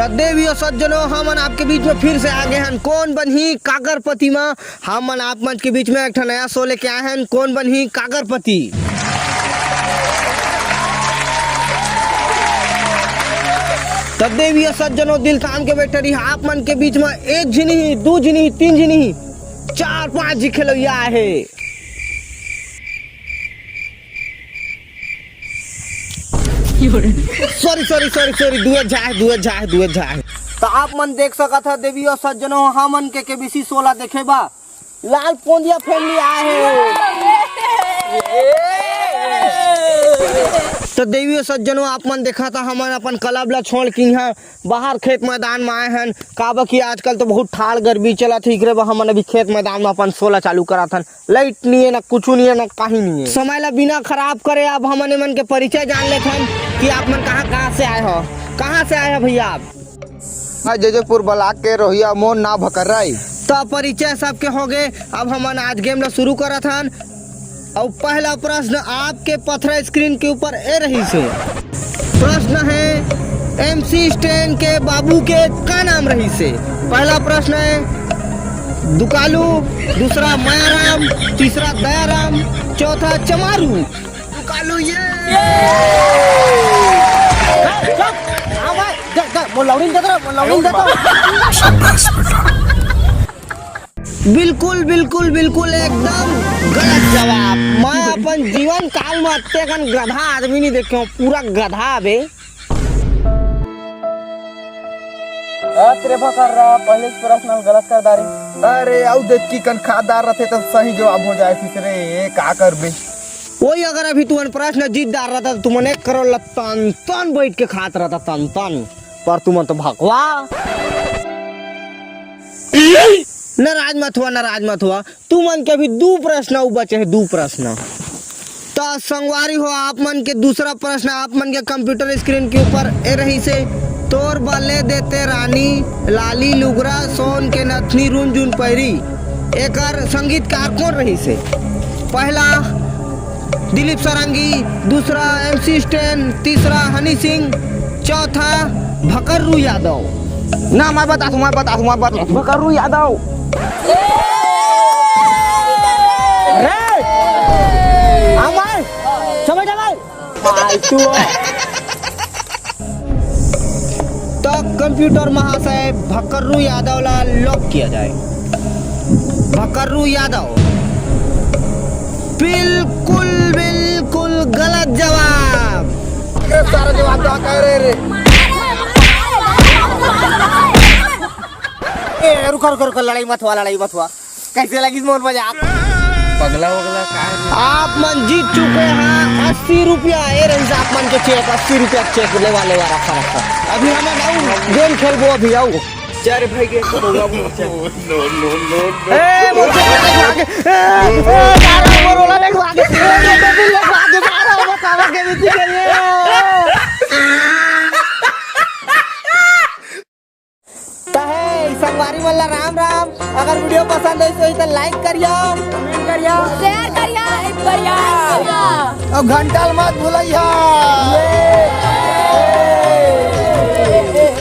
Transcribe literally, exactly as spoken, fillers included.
त देवी अउ सज्जनों, हमन आपके बीच में फिर से आ गे हन। कोन बनही काकरपति मा? हमन आप मन के बीच में एक ठन नया शो लेके आए हन, कोन बनही काकरपति। त देवी अउ सज्जनों, दिल थाम के बैठे रही, आप मन के बीच में एक झिन ही, दू झिन ही, तीन झिन ही, चार पांच झी खेलैया आहे। सॉरी, सॉरी, सॉरी, सॉरी, दुए झा हे, दुए झा हे, दुए झा हे। त आप मन देख सकत ह देवी अउ सज्जनों, हमन के केबीसी सोला देखे बा लाल पोंदिया फैमिली आए हे। त देवी अउ सज्जनों, आप मन देखत ह, हमन अपन क्लब ला छोड़ के इहाँ बाहर खेत मैदान में आए हन, काबर कि आजकल तो बहुत ठाड़ गर्मी चलत हे, इकरे बर हमन अभी खेत मैदान में अपन सोला चालू करत हन। लाइट नहीं है, ना कुछ नहीं है, ना कहीं नहीं है। समय ला बिना खराब करे अब हमन एमन के परिचय जान लेथन कि आप मन कहाँ, कहाँ से आए हो, कहाँ से आए हो भैया आप? मैं जैजोपुर ब्लॉक के रोहिया, मोर नाम भकर्रा ए। तो परिचय सबके हो गए, अब हमन आज गेम ला शुरू करत हन। अउ पहला प्रश्न आपके पथरा स्क्रीन के ऊपर ए रहिस हे। प्रश्न हे, एमसी स्टैन के बाबू के का नाम रहिस हे? पहला प्रश्न हे दुकालू, दूसरा मायाराम, तीसरा दयाराम, चौथा चमारू। दुकालू ये। शाबाश बेटा। बिल्कुल, बिल्कुल, बिल्कुल एकदम गलत जवाब। मैं अपन जीवन काल में अत्ते कन गधा आदमी नहीं देखे हूँ, पूरा गधा बे। अरे भकर्रा, पहले ही प्रश्न में गलत कर डारे। अरे, अउ देख की कन खादार रथे तब सही जवाब हो जाए फिर रे, ये का करबे? वही अगर अभी तुमन प्रश्न जीत डार रहता तो तुमन एक करोड़ ला तन तन बैठ के खात रहता, तन तन। पर तुमन तो भकवा। नाराज मत हुआ, नाराज मत हुआ। तुमन के अभी दू प्रश्न अउ बचे हे, दू प्रश्न। त संगवारी हो, आप मन के दूसरा प्रश्न आप मन के कंप्यूटर स्क्रीन के ऊपर ए रहिस हे, तोर बले देते रानी, लाली लुगरा, सोन के नथनी, रुन जुन पैरी। एकर संगीतकार कोन रहिस हे? पहला दिलीप सारंगी, दूसरा एमसी स्टैन, तीसरा हनी सिंह, चौथा भकर्रू यादव। ना, मैं बता दूं, मैं बता दूं, मैं बता दूं। भकर्रू यादव। रे! आ भाई, समझ आ भाई? फालतू। तो कंप्यूटर महाशय, भकर्रू यादव ला लॉक किया जाए। भकर्रू यादव, बिल्कुल, बिल्कुल गलत जवाब। अरे सारा जवाब तो आता है रे, रे। ए, रुको, रुको, रुको, लड़ाई मत हुआ, लड़ाई मत हुआ। कैसे लगिस मोर मजाक? पगला वगला का है? आप मन जीत चुके हैं अस्सी रुपया। ए रहिस आप मन के चेक, अस्सी रुपया चेक, लेवा, लेवा, रखा, रखा। अभी हमन अउ गेम खेलबो, अभी अउ। चल भाई, गेम खेलबो, अउ चल। No, no, no, no। ए, मोर चेक लेके भागे। ए, ए, सारा मोर वाला लेके भागे। ए, मोर चेक लेके भागे, सारा मोर काला के बीच के लिए। त हे संगवारी मन ला राम राम। अगर वीडियो पसंद आइस होही त लाइक करिया, कमेंट करिया, शेयर करिया, सब्सक्राइब करिया। अउ घंटा ल मत भुलइया।